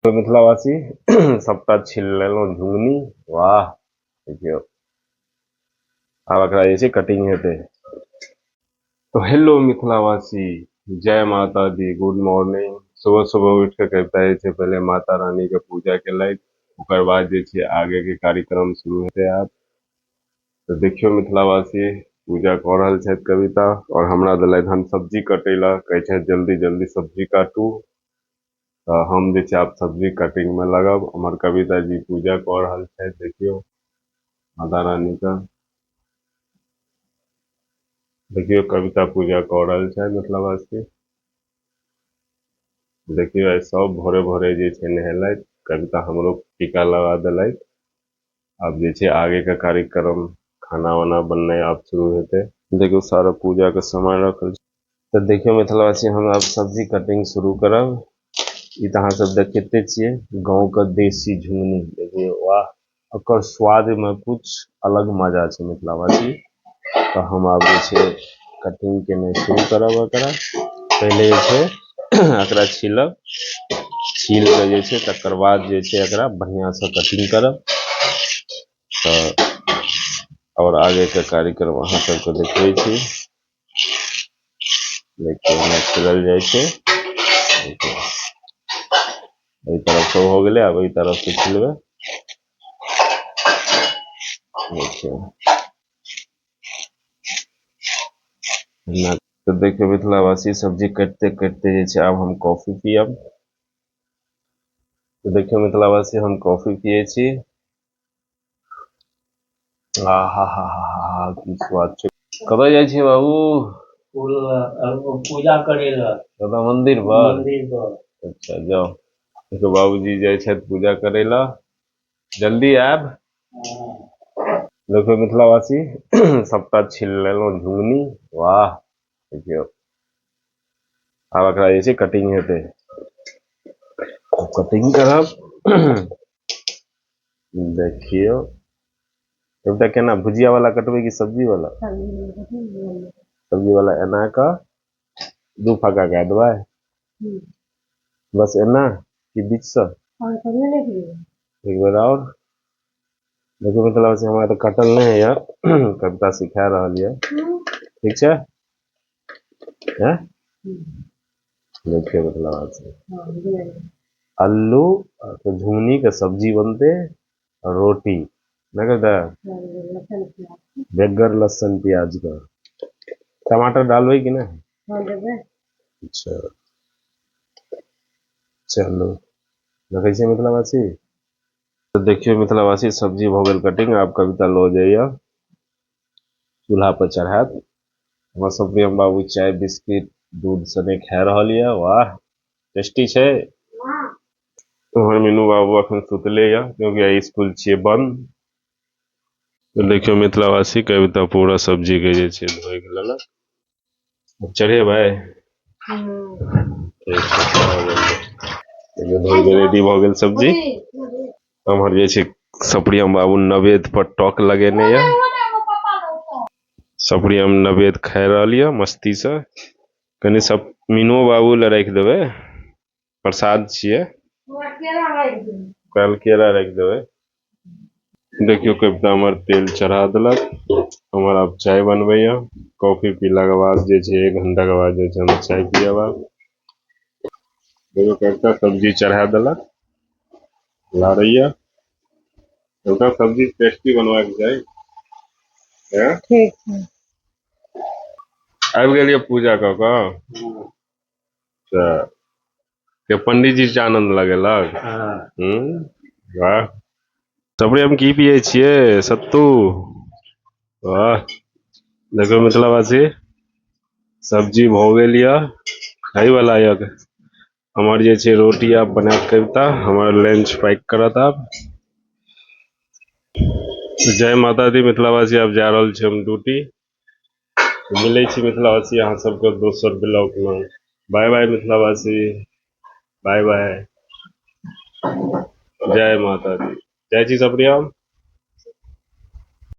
मिथिलावासी सबटा छील लेलहुँ झुंगनी। वाह देखियौ आब एकरा जे छै कटिंग हेतै। तो हेलो मिथिलावासी, जय माता दी, गुड मॉर्निंग। सुबह सुबह उठि के कविता जे छै पहिले माता रानी के पूजा केलथि, ओकर बाद जे छै आगे के कार्यक्रम शुरू हेतै आब। तो देखियौ मिथिलावासी पूजा कऽ रहल छथि कविता, और हमरा देलथि हन सब्जी कटै लए, कहै छथि जल्दी जल्दी सब्जी काटू। तऽ हम जे छै आब सब्जी कटिंग में लगब। हमर कविता जी पूजा कऽ रहल छथि, देखियौ माता रानी के। देखियौ कविता पूजा कऽ रहल छथि मिथिलावासी। देखियौ आइ सब भोरे भोरे जे छै नहेलथि, कविता हमरो टीका लगा देलथि। आब जे छै आगे के कार्यक्रम खाना वाना बननाइ आब शुरू हेतै। देखियौ सारा पूजा के सामान रखल छै। तऽ देखियौ मिथिलावासी हम आब सब्जी कटिंग शुरू करब। ई तऽ अहाँ सब देखिते छियै गाँव के देसी झुंगनी। देखियौ वाह, ओकर स्वाद में कुछ अलग मजा छै मिथिलावासी। तऽ हम आब जे छै कटिंग केनाइ शुरू करब। एकरा पहिले जे छै एकरा छीलब, छील के जे छै तकर बाद जे छै एकरा बढ़िया से कटिंग करब। तऽ और आगे के कार्यक्रम अहाँ सबके देखबै छी। देखियौ एना छिलल जाइ छै। एहि तरफ से हो गेलै, आब एहि तरफ से छिलबै। देखियौ तऽ देखियौ मिथिलावासी सब्जी काटिते काटिते जे छै आब हम कॉफी पियब। तऽ देखियौ मिथिलावासी हम कॉफी पियै छी। आ हा हा हा हा, की स्वाद छै। कतऽ जाइ छियै बाबू? पूजा करे लए। कतऽ? मंदिर पर? मंदिर पर। अच्छा जाउ। देखियौ बाबूजी जाइ छथि पूजा करे लए, जल्दी आयब। देखियौ मिथिलावासी सबटा छील लेलहुँ झुंगनी। वाह देखियौ आब एकरा जे छै कटिंग हेतै, कटिंग करब। देखियौ एकटा केना भुजिया वाला कटबै कि सब्जी वाला? सब्जी वाला एना कऽ दू फाका कए देबै बस, एना कि बीच से एक बेर और। देखियौ मिथिलावासी हमरा तऽ कटल नहि होइए, कविता सिखा रहल यऽ। ठीक छै। हैं देखियौ मिथिलावासी अल्लू झुंगनी के सब्जी बनते और रोटी नहीं कविता, बगैर लहसुन प्याज का। टमाटर डालबै कि नहीं? अच्छा चलू देखै छियै मिथिलावासी। तऽ देखियौ मिथिलावासी सब्जी भऽ गेल कटिंग। आब कविता लऽ जाइए चूल्हा पर चढ़ायत। हमर सब प्रियम बाबू चाय बिस्किट दूध सने खा रहल यऽ। वाह टेस्टी छै। उम्हर मीनू बाबू अखन सुतले यऽ क्योंकि आइ स्कूल छियै बंद। तऽ देखियौ मिथिलावासी कविता पूरा सब्जी के जे छै धोइ के लेलक। चढ़ेबै? ठीक छै, देखियौ धोइ के रेडी भऽ गेल सब्जी। उम्हर जे छै सप्रियम बाबू नवेद पर टक लगेने यऽ। सप्रियम नवेद खाइ रहल यऽ मस्ती से। कनि सब मीनू बाबू लए राखि देबै, प्रसाद छियै। कल केरा राखि देबै। देखियौ कविता हमर तेल चढ़ा देलक। हमर आब चाय बनबैया। कॉफी पीला के बाद जे छै 1 घंटा के बाद जे छै हम चाय पियब आब। देखियौ कविता सब्जी चढ़ा देलक, लारैया। कविता सब्जी टेस्टी बनबाक चाही। ठीक छै। आबि गेलियै पूजा कऽ कऽ? तऽ के पंडीजी से आनंद लगेलक? वाह। सबरे हम की पियै छियै? सत्तू। वाह देखियौ मिथिलावासी सब्जी भऽ गेल यऽ, खाय वाला यऽ। हमर जे छै रोटी आब बनायत कविता, हमर लंच पैक करत आब। जय माता दी मिथिलावासी। आब जा रहल छी हम ड्यूटी। मिलै छी मिथिलावासी अहाँ सबके दोसर ब्लॉग में। बाय बाय मिथिलावासी, बाय बाय, जय माता दी। जय छी सप्रियम।